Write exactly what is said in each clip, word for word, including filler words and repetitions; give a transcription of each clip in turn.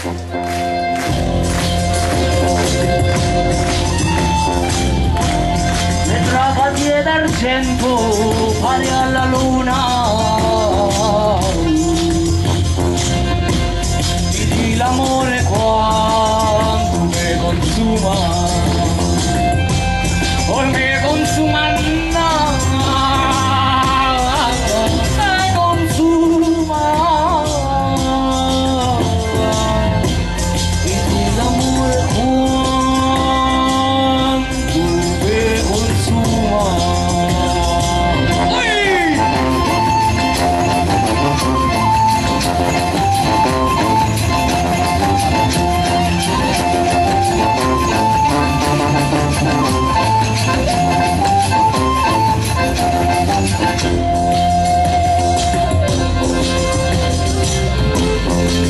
Le trapatie d'argento pari alla luna, vidi l'amore quantu me consuma, poi me consuma, me consuma. Vidi l'amore quantu me consuma. Ui!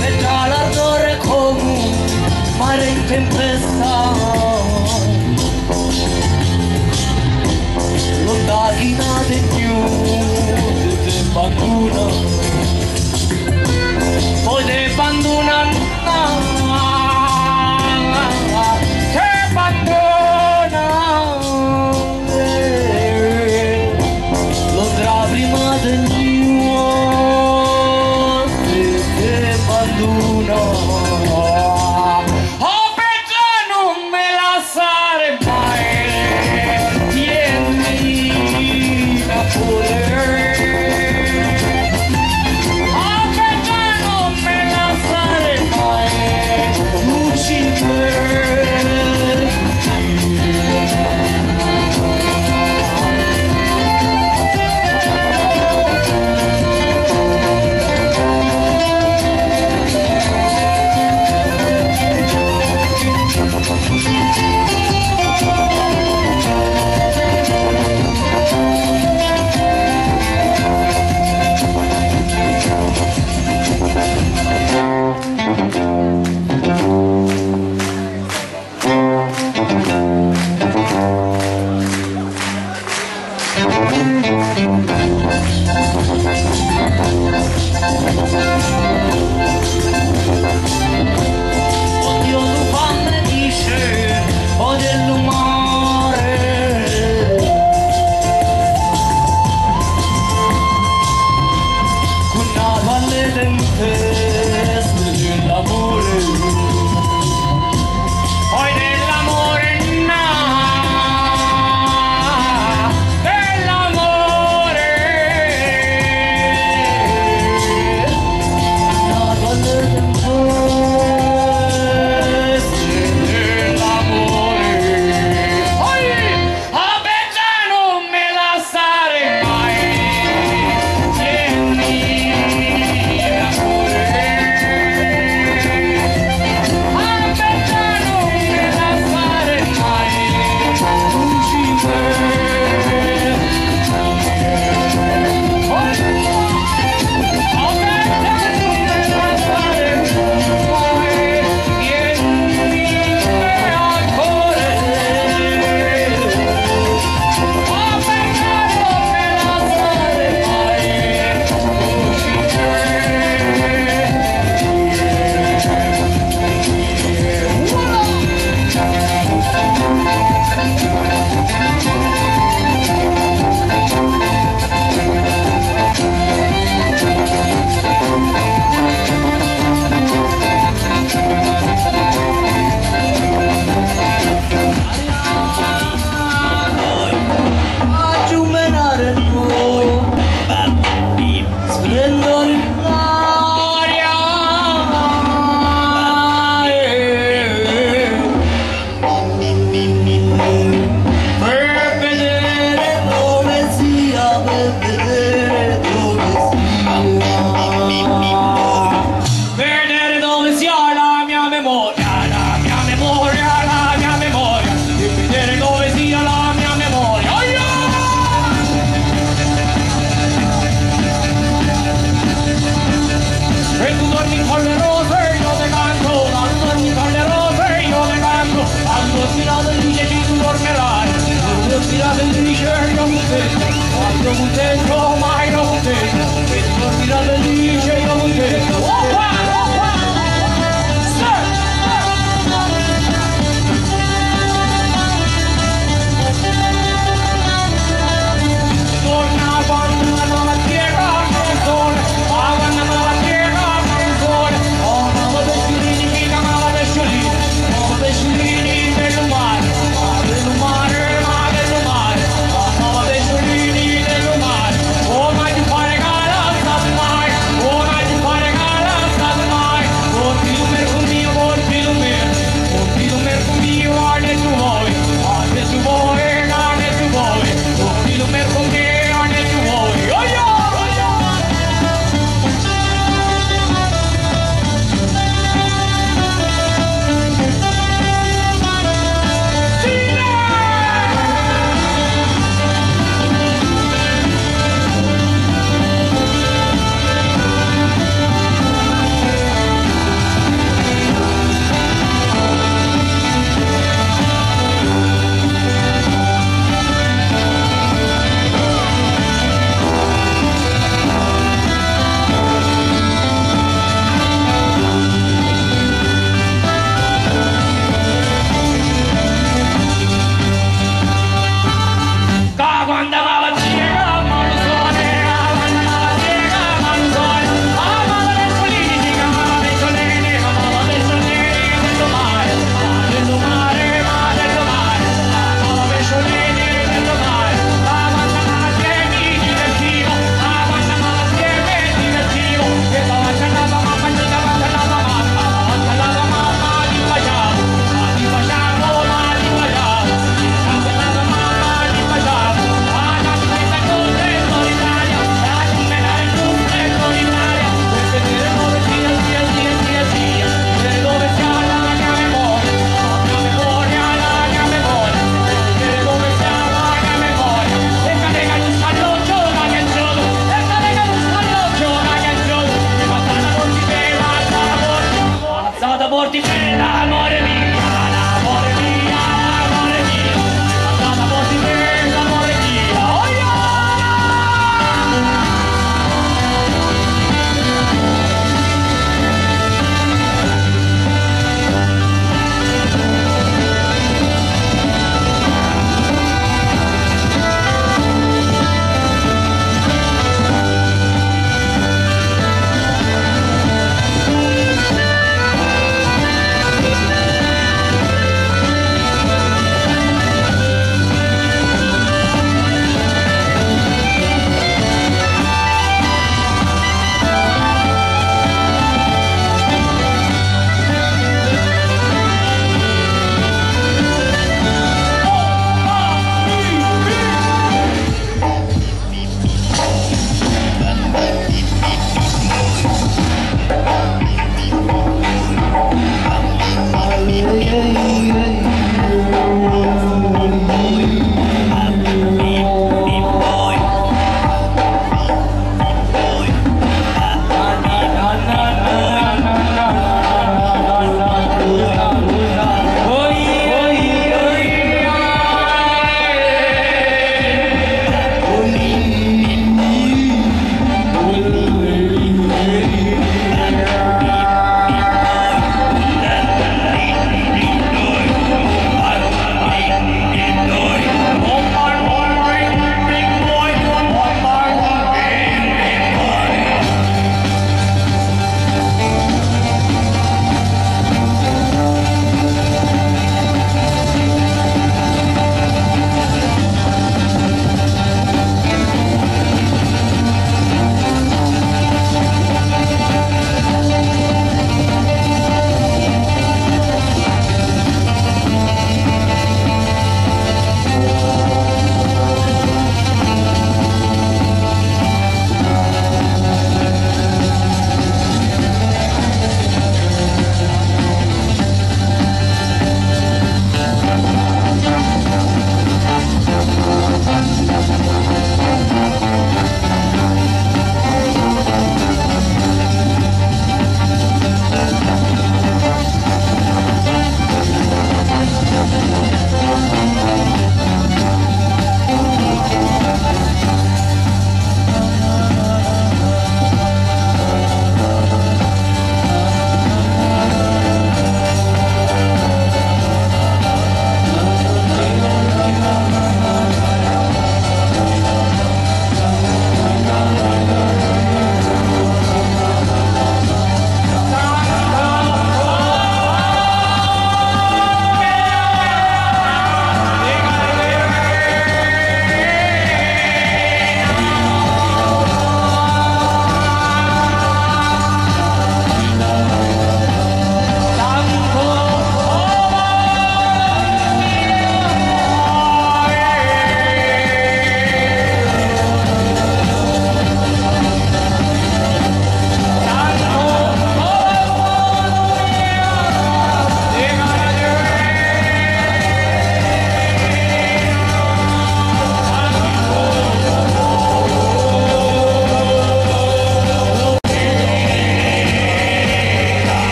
Metà l'ardore comu mare in tempesta, l'ondaghinate più te abbanduna, poi te abbanduna, te abbanduna. L'otra prima de notte te abbanduna. Oh, Petra, non me lasciare mai, tienimi a cuore. Oh, Petra, non me lasciare mai, luci per Oddio, tu quando dice, o dell'umore, con la palle tempeste dell'amore. Poi dell'amore no, dell'amore no, dell'amore, dell'amore. Oi! Vabbè, già non me lasciare mai, tieni amore. Vabbè, già non me lasciare mai, non ci vuole. Vedere dove sia la mia memoria, la mia memoria, la mia memoria, e vedere dove sia la mia memoria. Oia! E tu dormi con le rose, io te canto, ma tu dormi con le rose, io te canto, quando si la felice ci tu dormirai, quando si la felice io contento, quando contento, mai non contento, quando si la felice io contento. Opa, opa!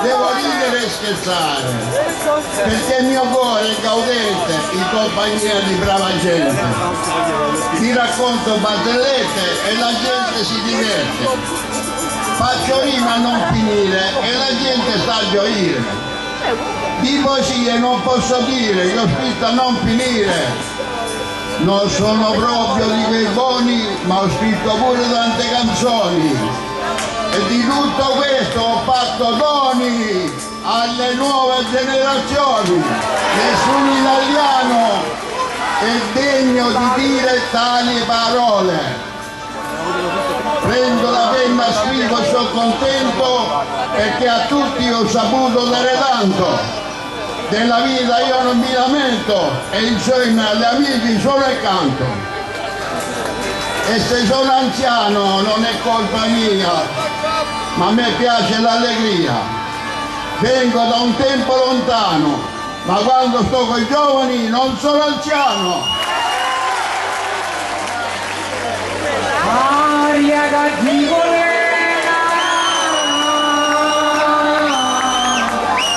Devo ridere e scherzare, perché il mio cuore gaudente in compagnia di brava gente. Vi racconto barzellette e la gente si diverte. Faccio rime a non finire e la gente sta a gioire. Di poesie non posso dire che ho scritto a non finire. Non sono proprio di quei buoni, ma ho scritto pure tante canzoni. E di tutto questo ho fatto doni alle nuove generazioni. Nessun italiano è degno di dire tali parole. Prendo la penna, scrivo e sono contento, perché a tutti ho saputo dare tanto. Della vita io non mi lamento e insieme agli amici sono e canto. E se sono anziano non è colpa mia, ma a me piace l'allegria. Vengo da un tempo lontano, ma quando sto coi giovani non sono anziano. Aria ca ti voleva,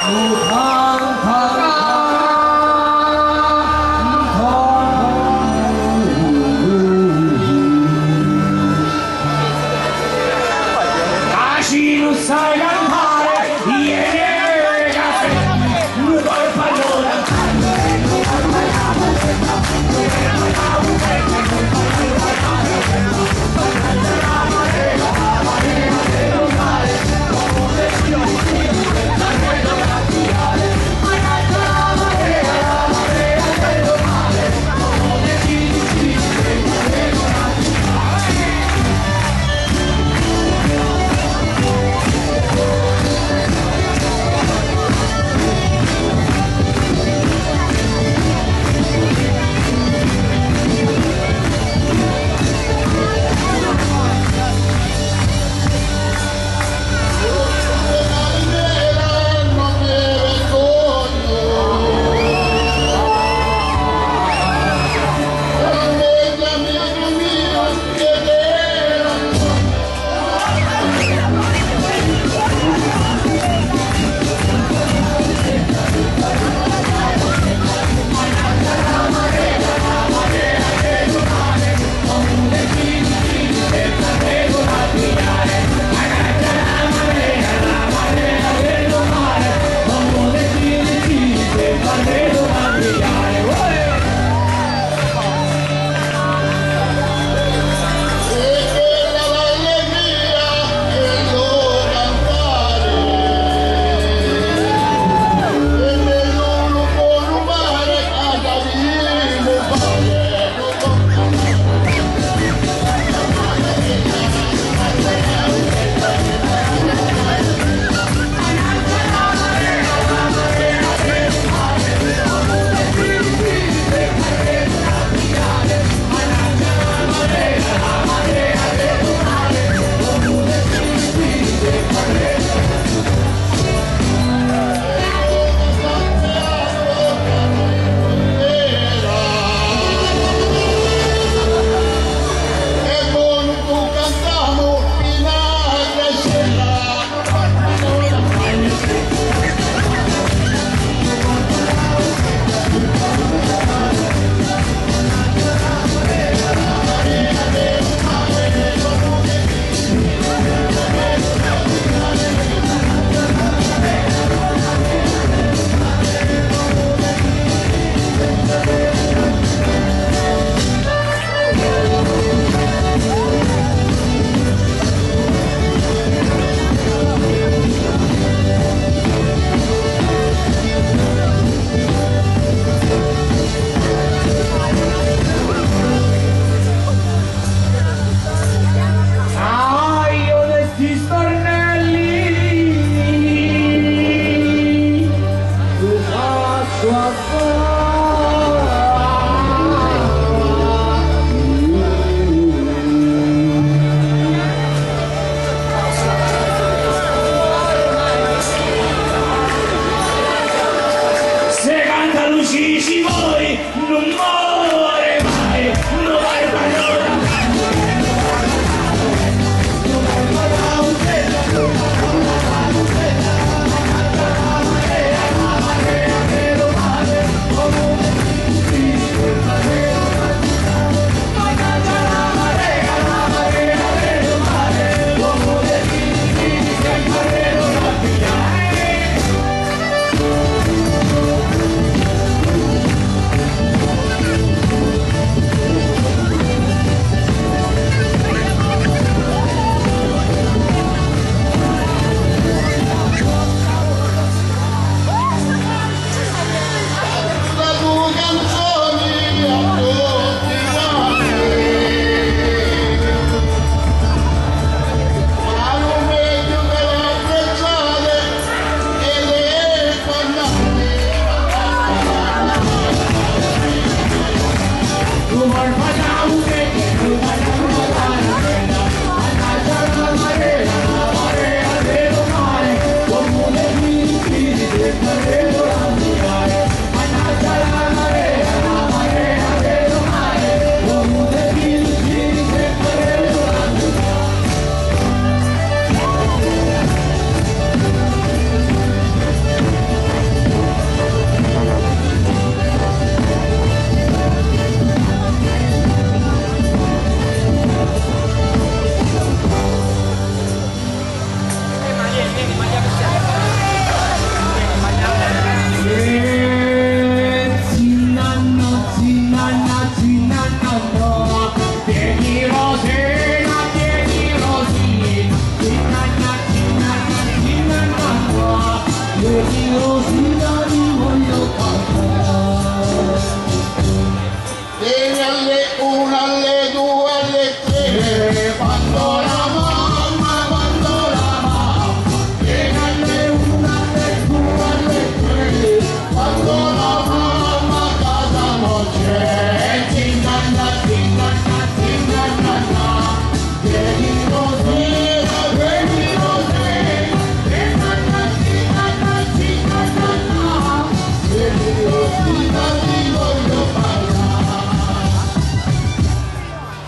lu pan, pan, pan, pan. Ca ci lu sai cantare, ieri era caffè, lu corpo allora. Veni alle una, alle due, alle tre, quando la mamma, quando la mamma, veni alle una, alle due, alle tre, quando la mamma a casa non c'è, zinganna, zinganna, zinganna.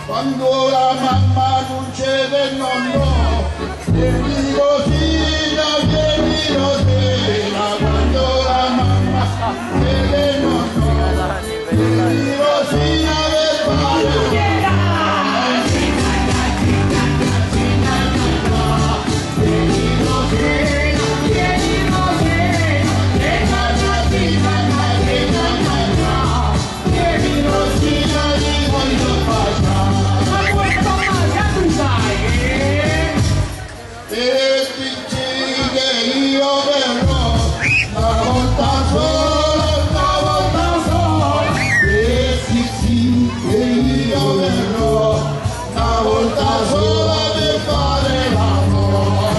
Quando la mamma non c'è del nonno, vieni Rosina, vieni Rosina, quando la mamma non c'è del nonno, e dici che io verrò una volta sola, una volta sola, e sì, sì, che io verrò una volta sola per fare l'amore.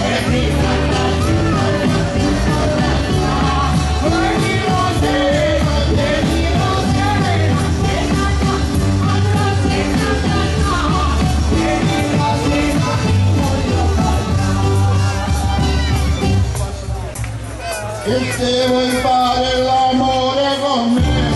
E se vuoi fare l'amore con me,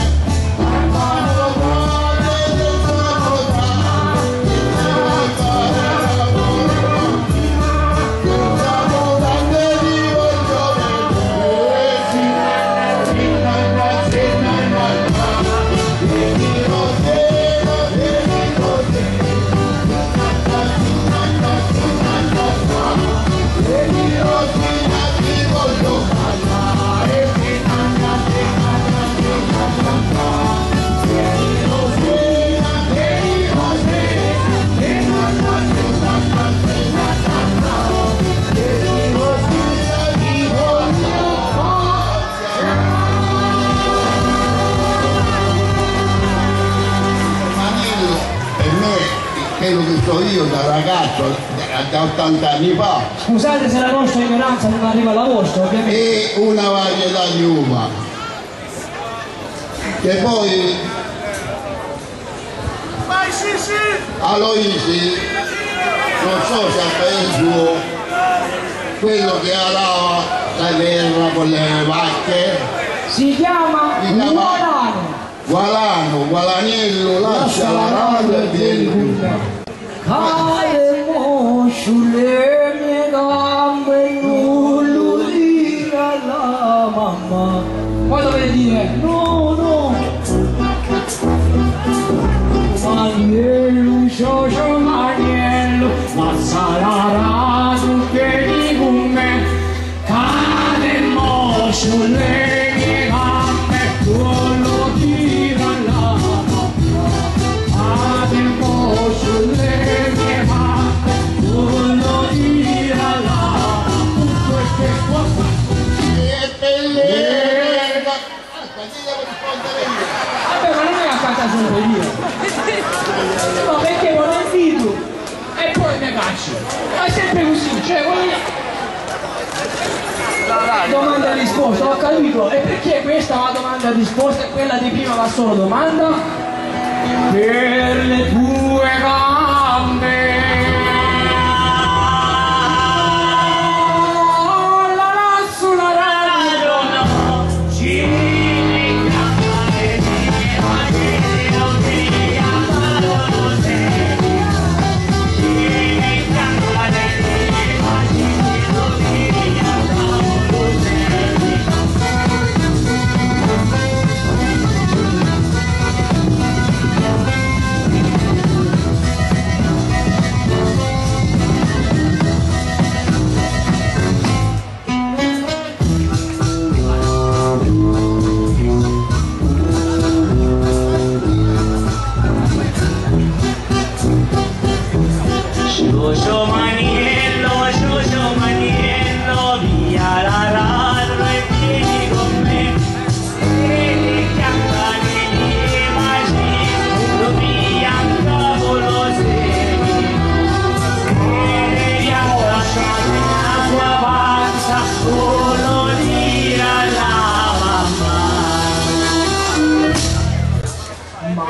Manillo, per me, quello che so io da ragazzo, da, da ottanta anni fa. Scusate se la nostra ignoranza non arriva alla vostra, ovviamente. È una varietà di uva. Che poi Aloisi, non so se penso quello che arava la terra con le vacche. Si chiama Gualano. Gualano, Gualaniello, lascia la radio e vieni con me. Cade mosciu le mie gambe, non lo dire alla mamma. Poi dovete dire: "No, no." Maniello, Giorgio Maniello, mazza la radio, vieni con me. Cade mo sulle mie gambe, non lo dire alla mamma. Cade mo sulle mie gambe, non lo dire alla mamma. Queste cose. E bellezza. Vabbè, ma non è accanto a sempre io. No, perché vorrei dirlo. E poi mi piace. Ma è sempre così, cioè, voglio dire. Domanda e risposta, ho capito. E perché questa è una domanda e risposta e quella di prima va solo domanda? Per le tue gambe. La, la, sulla radio.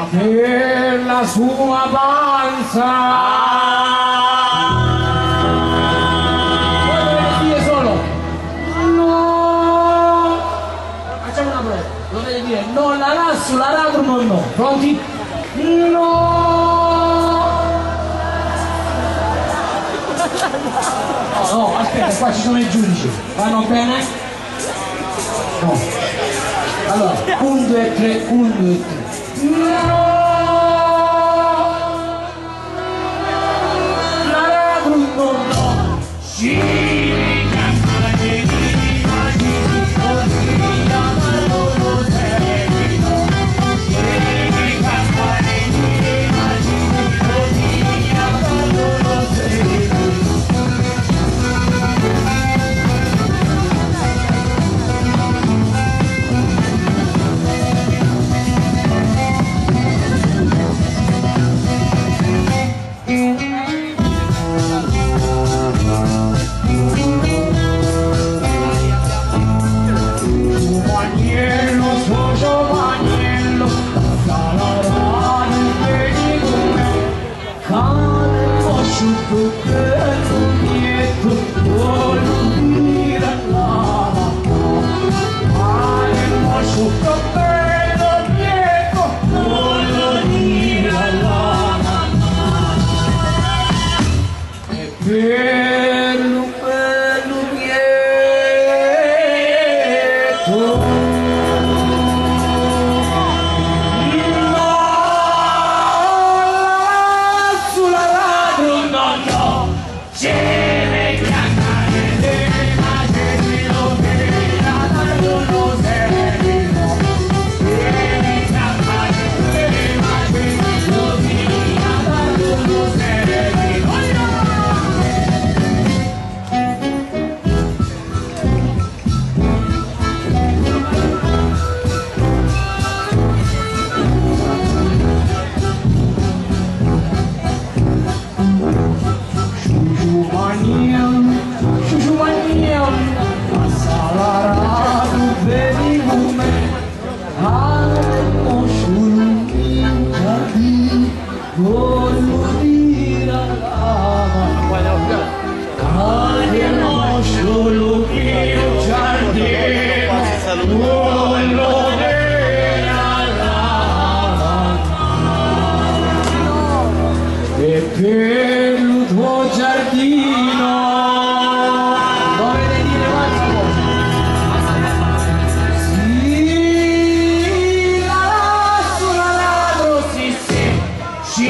Per la sua panza. Voi dovete dire solo: "No!" Facciamo una prova. Dovete dire: "No, l'aratru, l'aratru, no, no." Pronti? No! No, aspetta, qua ci sono i giudici. Vanno bene? No. Allora, un, due, tre, un, due, tre. No! L'aratru, no, no. Giuvaniello, sto giuvaniello, passa la mano e veni cu me, ca l'emu sciutu bellu niettu, vogliu diri a la mamma, ca l'emu sciutu bellu niettu, vogliu diri a la mamma. E bellu, bellu chietu. No, sulla ladru, no, no. Cene chiacchiere, ma che ti lo vedi, la ladru lo sei. Sciusciu maniu, sciusciu maniu, passa l'aratu, veni cu me, ah, mo sciulu miu, vogliu diri a la mamma, ah, mo sciulu miu, giardinu, vogliu diri a la mamma. E per lu tuo giardino dovete dire qualcosa. Sì, la lassu, la ladro, sì, sì. Sì,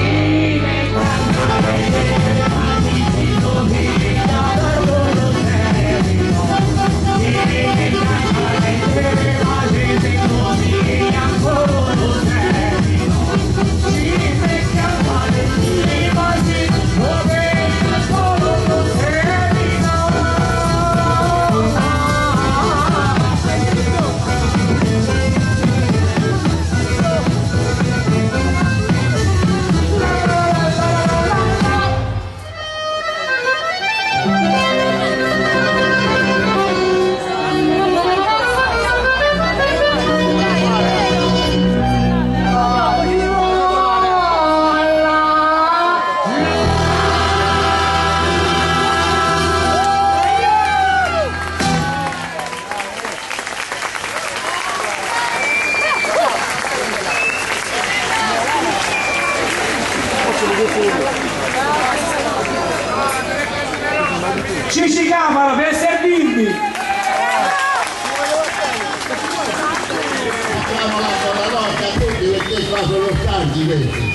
Ci cicavano per servirvi! Facciamo la buonanotte a tutti perché qua sono stanchi questi.